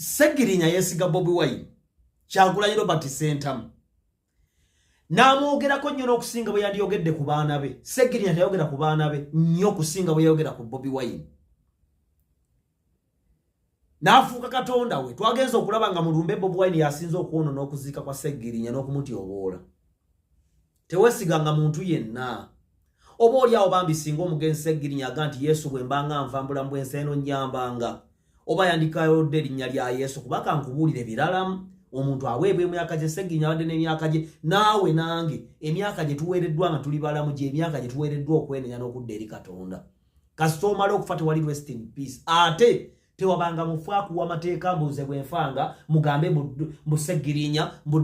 Segirinya yeesiga Bobi Wine, Kyagulanyi Robert Sentamu n'amwogerako nnyo n'okusinga bwe yandiyogedde ku baana be. Segirinya teyayogera ku baana be nnyo okusinga bwe yayogera ku Bobi Wine, n'afuuka katonda we. Twagenza okulaba nga mulumbe Bobi Wine yasinze okwonona okuziika kwa Segirinya n'okumutyoboola. Tewesiganga muntu yenna. Oba oli awo bambi singa omugenzi Segirinya aga nti, "Yesu, bwe mbanga nva mbulamu bw'ensi eno, nnyambanga," oba yandikayodde erinnya lya Yesu. Kuba kankubuulire biralamu, omuntu aweebwa emyaka gye. Segirinya abadde n'emyaka gye, naawe nange emyaka gye tuweereddwa nga tuli balamu, gye emyaka gye tuweereddwa okwenenya n'okudda eri Katonda. Kasita omala okufa, tewali rest in peace. Ate tewabanga mufu akuwa mateeka, mbuze bwenfanga mugambe mbu Segirinya mbu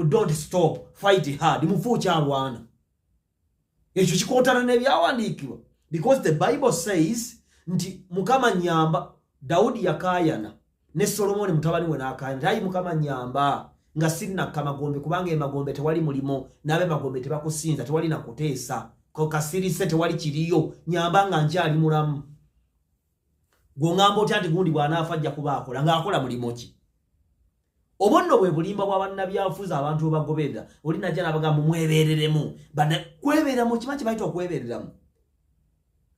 "Don't stop, fight hard." Mufu kyalwana ekyo kikontana n'ebyawandiikibwa, because the Bible says nti, "Mukama nyamba." Dawudi yakaayana ne Solomoni mutabani we n'akaayana nti, "Ayi Mukama, nyamba nga sinnakka magombe, kubanga emagombe tewali mulimo, n'ab'emagombe tebakusinza, tewali nakuteesa, kasirise, tewali kiriyo. Nyamba nga nkyali mulamu." Gweŋŋamba otya nti gundi bw'anaafa ajja kuba akola? Ng'akola mulimu ki? Obwo nno bwe bulimba bwa bannabyafuzi abantu bwe bagoberera. Oli najja n'abagamba, "Mwebereremu." Kwebeeramu kiba kibayita okwebereramu.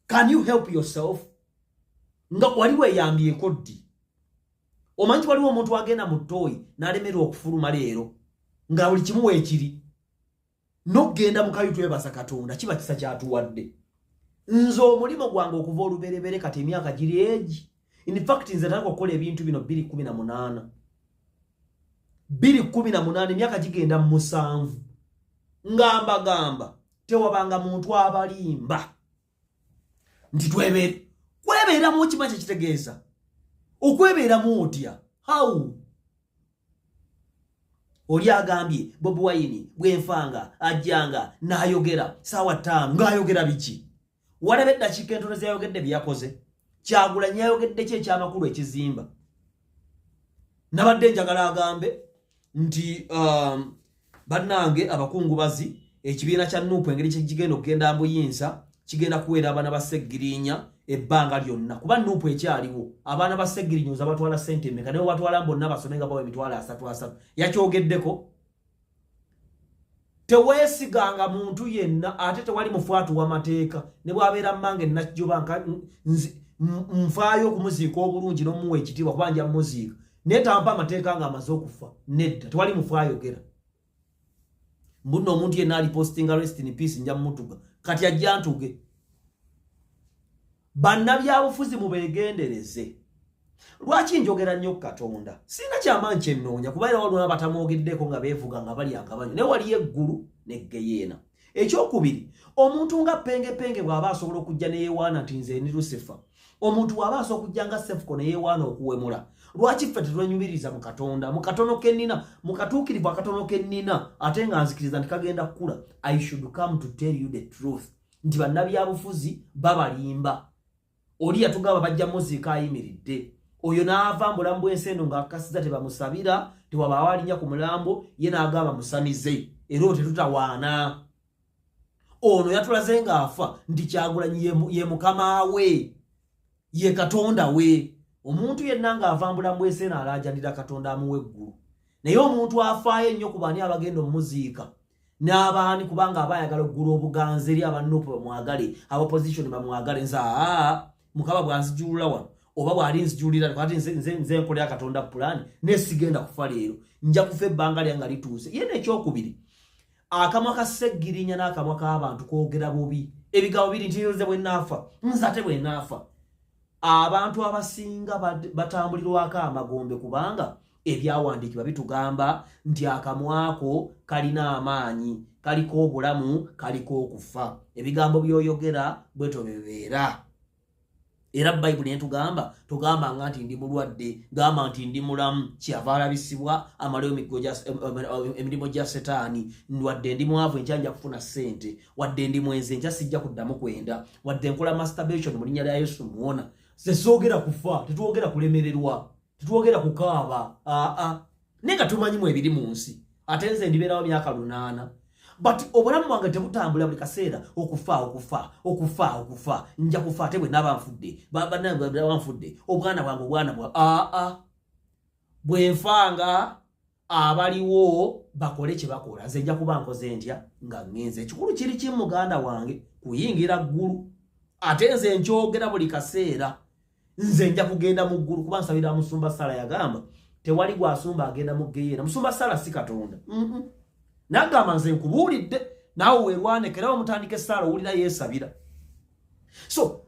Can you help yourself? Nga wali weeyambyeko ddi? Omanyi nti waliwo omuntu agenda mu ttooyi n'alemerwa okufuluma leero, nga buli kimu weekiri n'okugenda mu kayu. Twebaza Katonda, kiba kisa kyatuwadde. Nze omulimu gwange okuva oluberebere, kati emyaka giri egi, in fact nze natandika okukola ebintu bino 218, 218, emyaka gigenda mu 7, nga mbagamba tewabanga muntu abalimba nti twebeere. Kwebeeramu okima kyekitegeeza okwebeeramu otya? How? Oli agambye Bobi Wine bwenfanga ajjanga n'ayogera saawa 5. Ng'ayogera biki? Walaba eddakiika entono zeyayogedde byeyakoze. Kyagulanyi yayogedde ki ekyamakulu ekizimba? Nabadde njagala agambe nti, "Bannange abakungubazi, ekibiina kya NUP engeri kigenda okugenda mbuyinza kigenda kuweera abaana ba Seggirinya ebbanga lyonna, kuba NUP ekyaliwo. Abaana ba Seggirinya oza batwala sente emeka? Naye batwala bonna basome nga bawa 300,000." Yakyogeddeko? Teweesiganga muntu yenna, ate tewali mufu atuwa mateeka. Ne bwabeera mmange Najjoba, nfaayo okumuziika obulungi n'omuwa ekitiibwa, kuba nja mumuziika, naye tampa amateeka nga amaze okufa. Nedda, tewali mufu ayogera. Mbunno omuntu yenna alipostinga "Rest in peace" nja mumutuga. Kati ajja ntuge. Bannabyabufuzi mubeegendereze. Lwaki njogera nnyo Katonda? Sirina kyamaanyi kyennoonya, kuba era waliwo abatamwogeddeko nga beevuga nga bali akabanyo, naye waliyo eggulu neggeyeena. Ekyokubiri, omuntu nga Pengepenge bw'aba asobola okujja neyewaana nti nze ndi Lusifa, omuntu bw'aba asobola okujja nga Sefuko neyewaana okuwemula, lwaki ffe tetwenyumiriza mu Katonda? Mu katono kennina, mu katuukirivu akatono kennina, ate nga nzikiriza nti kagenda kukula, I should come to tell you the truth nti bannabyabufuzi babalimba. Oli yatugamba bajja muziika ayimiridde, oyo n'ava mbulamu bw'ensi eno ng'akasiza, tebamusabira, tewabaawo alinnya ku mulambo ye n'agamba musamize. Era oyo tetutawaana. Ono yatulaze ng'afa nti Kyagulanyi ye mukama we, ye Katonda we. Omuntu yenna ng'ava mbulamu bw'ensi eno alaajanira Katonda amuwa eggulu, naye omuntu afaayo ennyo ku baani abagenda omuziika n'abaani, kubanga aba ayagala okugula obuganzi eri aba NUP bamwagale, aba opposition bamwagale. Nze aa, Mukama bwanzijulula wano oba bwali nzijulira kati nze nkolera Katonda pulaani, naye sigenda kufa leero, nja kufa ebbanga lyange nga lituuse. Ye nekyokubiri, akamwa ka Seggirinya n'akamwa k'abantu kwogera bubi. Ebigambo biri nti nze bwe naafa, nze ate bwe naafa. Abantu abasinga batambulirwako amagombe, kubanga ebyawandiikibwa bitugamba nti akamwako kalina amaanyi, kaliko obulamu, kaliko okufa. Ebigambo by'oyogera bwetyo bibeera. Era Bayibuli netugamba, togambanga nti ndi mulwadde, gamba nti ndi mulamu. Kyava alabisibwa amaleyo emirimu gya Setaani. Wadde ndi mwavu, enkya nja kufuna ssente. Wadde ndi mwenzi, enkya sijja kuddamu kwenda. Wadde nkola masturbation, mu linnya lya Yesu muwona. Sesogera kufa, tetwogera kulemererwa, tetwogera kukaaba, aa, naye nga tumanyimu ebiri mu nsi. Ate nze ndibeerawo myaka 80, but obulamu bwange tebutambula buli kaseera okufa, okufa, okufa, okufa. Nja kufa, ate bwe naaba nfudde, baba nfudde, obwana bwange, obwana bwa aa. Bwenfanga abaliwo bakole kye bakola, nze nja kuba nkoze ntya nga ŋŋenze. Ekikulu kiri kimu, muganda wange, kuyingira ggulu. Ate nze nkyogera buli kaseera, nze nja kugenda mu ggulu kuba nsabira. Musumba Sala yagamba tewali gwasumba agenda mu geyeena. Musumba Sala si Katonda. Nagamba nze nkubuulidde, naawe weerwanekera omutandika essaala owulira yeesabira. So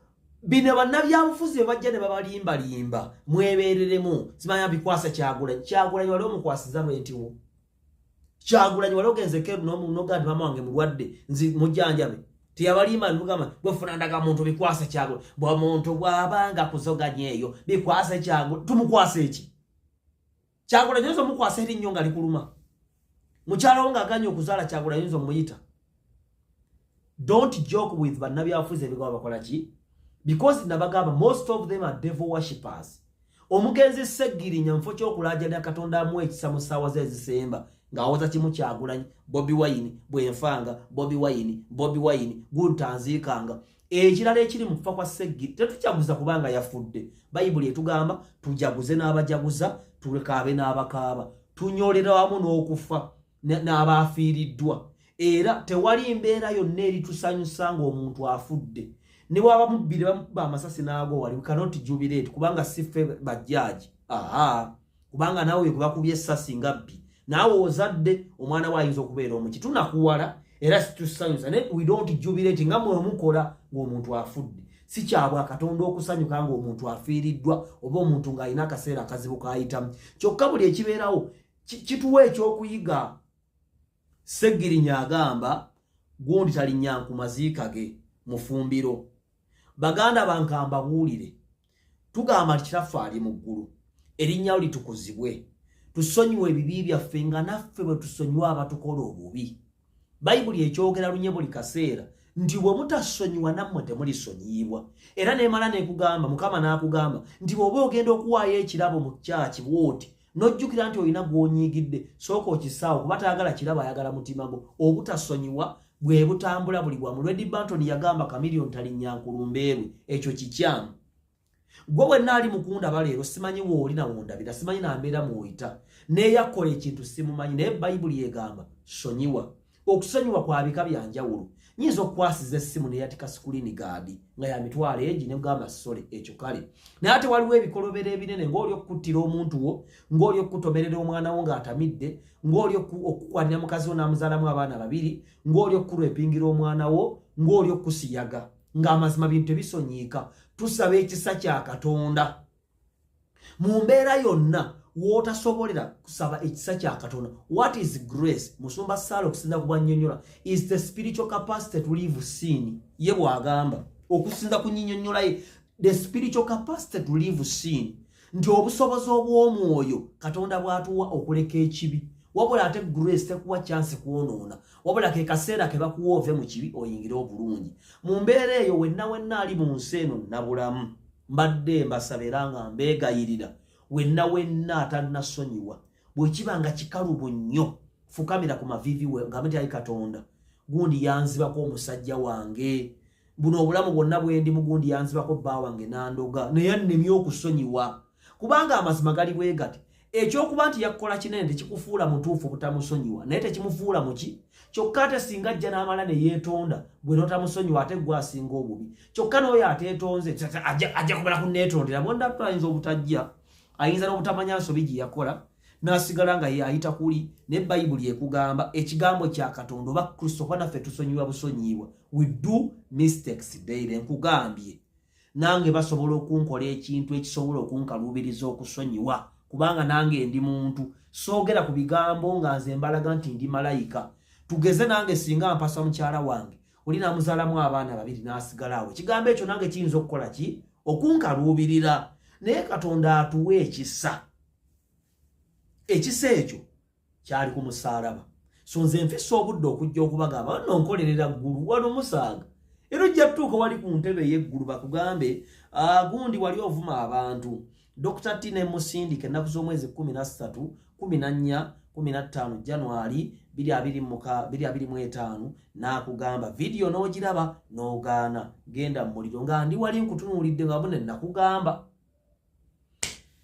bino bannabyabufuzi bwe bajja ne babalimbalimba, mwebeereremu. Simanya bikwasa Kyagulanyi. Kyagulanyi wali omukwasiza lwentiwo? Kyagulanyi wali ogenze keru noga nti mama wange mulwadde, nzi mujjanjabe? Teyabalimba nugamba bwefuna ndagamuntu bikwasa Kyagulanyi, bwamuntu bwabanga kuzoganya eyo bikwasa Kyagulanyi. Tumukwasa eki? Kyagulanyi oyinza omukwasa erinnyo nga likuluma, mukyala wo ng'aganye okuzaala. Kyagulanyi oyinza omuyita. Don't joke with bannabyabufuzi. Ebigaba bakola ki? Because nabagamba, most of them are devil worshippers. Omugenzi Seggirinya mufo ky'okulaajanira Katonda amuwa ekisa mu ssaawa ze ezisemba, ng'awoza kimu: Kyagulanyi, Bobi Wine, bwenfanga Bobi Wine, Bobi Wine guntanziikanga. Ekirala ekiri mu kufa kwa Seggiri, tetujaguza kubanga yafudde. Bayibuli etugamba tujaguze n'abajaguza, tulekaabe n'abakaaba, tunyolera wamu n'okufa n'abafiiriddwa. Era tewali mbeera yonna eritusanyusa ng'omuntu afudde. Ne bwaba mubbire, bamukuba amasasi n'ago wali, we cannot jubilate kubanga si ffe bajjaaji. Aha, kubanga naawe gwe bakubye essasi nga bbi, naawe ozadde omwana we ayinza okubeera omuki. Tunakuwala era situsanyusa, naye we don't jubilate nga mwe mukola ng'omuntu afudde. Si kyabwa Katonda okusanyuka ng'omuntu afiiriddwa oba omuntu ng'alina akaseera akazibu k'ayitamu. Kyokka buli ekibeerawo kituwa ekyokuyiga. Seggirinya agamba gundi talinnya nkumaziika ge mufumbiro. Baganda bankamba buwulire, tugamba nti Kitaffe ali mu ggulu, erinnya lyo litukuzibwe, tusonyiwe ebibi byaffe nga naffe bwe tusonyiwa abatukola obubi. Bayibuli ekyogera lunye buli kaseera nti bwe mutasonyiwa nammwe temulisonyiyibwa. Era nemala nekugamba, Mukama n'akugamba nti bw'oba ogenda okuwaayo ekirabo mu kyaki bwoti n'ojjukira nti olina gw'onyiigidde, sooka okisaawo, kuba tayagala kirabo, ayagala mutima gwo. Obutasonyiwa bwe butambula buli bwamu. Lady Banton yagamba Chameleone talinnya nkulumbeerwe. Ekyo kikyamu. Gwe wenna ali mukundaba leero, simanyi wooli nawondabira, simanyi nambeera mwoyita, neyakola ekintu simumanyi, naye Bayibuli egamba sonyiwa. Okusonyiwa kwa bika byanjawulo. Nyinza okukwasiza essimu neyatika screen guard nga ya mitwalo egi, negamba sorry, ekyo kale. Naye ate waliwo ebikolobero ebinene, ng'oli okukuttira omuntu wo, ng'oli okukutomerera omwana wo ng'atamidde, ng'oli okukwanira mukazi wo n'amuzaalamu abaana babiri, ng'oli okukurepingira omwana wo, ng'oli okusiyaga. Ng'amazima bintu tebisonyiika. Tusaba ekisa kya Katonda mu mbeera yonna w'otasobolera kusaba ekisa kya Katonda. What is grace? Musumba Saala okusinza ku bwannyonnyola, is the spiritual capacity to leave sin. Ye bw'agamba okusinza ku nyinyonnyola ye, the spiritual capacity to leave sin, nti obusobozi obw'omwoyo Katonda bw'atuwa okuleka ekibi. Wabula ate grace tekuwa chance kwonoona, wabula ke kaseera ke bakuwa ove mu kibi oyingire obulungi. Mu mbeera eyo, wenna wenna ali mu nsi eno nabulamu, mbadde mbasaba era nga mbeegayirira, wenna wenna atannasonyiwa, bwe kiba nga kikalubu nnyo, fukamira ku maviivi we gambe nti, "Ayi Katonda, gundi yanzibako omusajja wange, buno obulamu bwonna bwendimu, gundi yanzibako bba wange nandoga, naye annemye okusonyiwa." Kubanga amazima gali bwe gati, ekyokuba nti yakukola kinene tekikufuula mutuufu butamusonyiwa, naye tekimufuula muki. Kyokka ate singa ajja n'amala ne yeetonda, gwe notamusonyiwa, ate gwe asinga obubi. Kyokka n'oyo ateetonze ajja kumala kuneetondera bonna, ayinza obutajja, ayinza n'obutamanya nsobi gye yakola n'asigala nga ye ayita kuli. Ne Bayibuli ekugamba, ekigambo kya Katonda oba Kristo, kuba naffe tusonyiwa busonyiibwa. We do mistakes daily. Nkugambye, nange basobola okunkola ekintu ekisobola okunkaluubiriza okusonyiwa, kubanga nange ndi muntu. Soogera ku bigambo nga nze mbalaga nti ndi malayika. Tugeze nange singa mpasa mukyala wange oli namuzaalamu abaana babiri n'asigala awo, ekigambo ekyo nange kiyinza okukola ki? Okunkaluubirira. Naye Katonda atuwa ekisa. Ekisa ekyo kyali ku musaalaba. So nze nfisa obudde okujja okubagamba nno nkolerera ggulu wano musaaga, era ojja tutuuka wali ku ntebe ey'eggulu bakugambe, "Gundi wali ovuma abantu." Dr T ne musindika ennaku z'omwezi 13, 14, 15 January 2025, n'akugamba vidiyo n'ogiraba n'ogaana, genda mu muliro nga ndi wali nkutunuulidde nga bune nakugamba.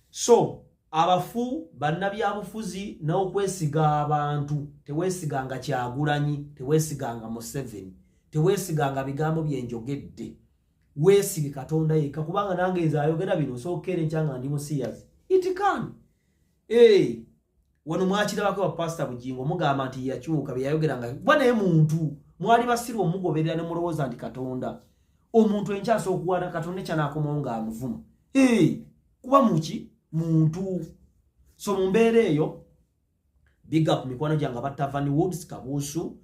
So Abafu, bannabyabufuzi n'okwesiga abantu. Teweesiganga Kyagulanyi, teweesiganga Museveni, teweesiganga bigambo byenjogedde, weesige Katonda yekka, kubanga nange nze ayogera bino nsookeera enkya nga ndi musiyazi. It can. Hey, wano mwakirabako wa Pasita Bugingo, mugamba nti yakyuka byeyayogeranga, kuba naye muntu. Mwali basiru omugoberera ne mulowooza nti Katonda. Omuntu enkya asobola okuwaana Katonda, ekya n'akomawo ng'amuvuma. Hey, kuba muki muntu. So mu mbeera eyo, big up mikwano gyange aba Tavani Woods Kabuusu,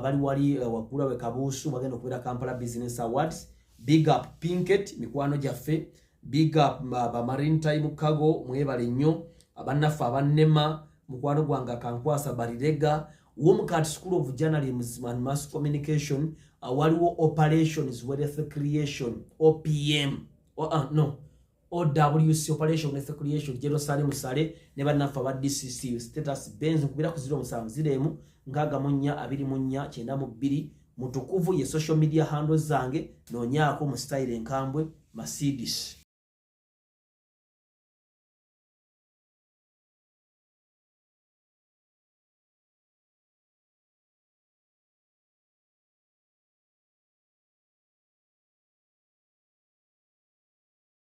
bali wali waggulu we Kabuusu, bagenda okubeera Kampala Business Awards. Big up Pinket, mikwano gyaffe. Big up ba Marine Time Cargo, mwebale nnyo. Abannaffe abannema, mukwano gwange akankwasa Barirega, Womcat School of Journalism and Mass Communication. Waliwo Operations Wealth Creation, OPM, oh, no, OWC, Operation Wealth Creation, Jerusalem Sale ne bannaffe aba DCC Status Benz. Nkubira ku 070 64 24 92. Mutukuvu ye social media handles zange, noonyaako mu style enkambwe Mercedes.